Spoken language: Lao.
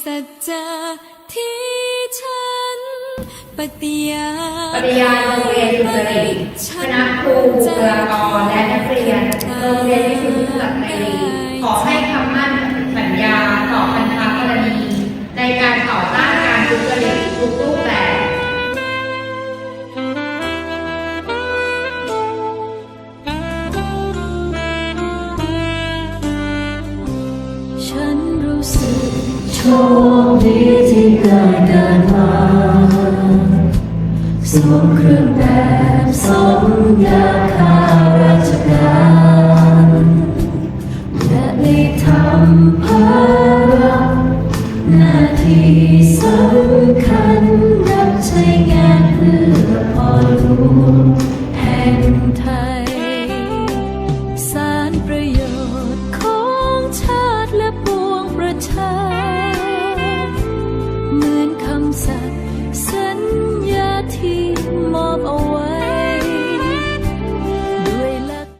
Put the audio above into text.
ສັດຈະທີ່ ປະຕິຍານໂຮງຮຽນອຸດຕະລິດ, ຄະນະຄູ, ບຸກຄະລາກອນ ແລະ ນັກຮຽນໂຮງຮຽນວິທະຍຸສະຕຣີ ຂໍໃຫ້ຄຳໝັ້ນສັນຍາຕໍ່ພັນທະກະລະນີ ໃນການຕໍ່ຕ້ານການທຸດຈະລິດທຸກຮູບແບບ.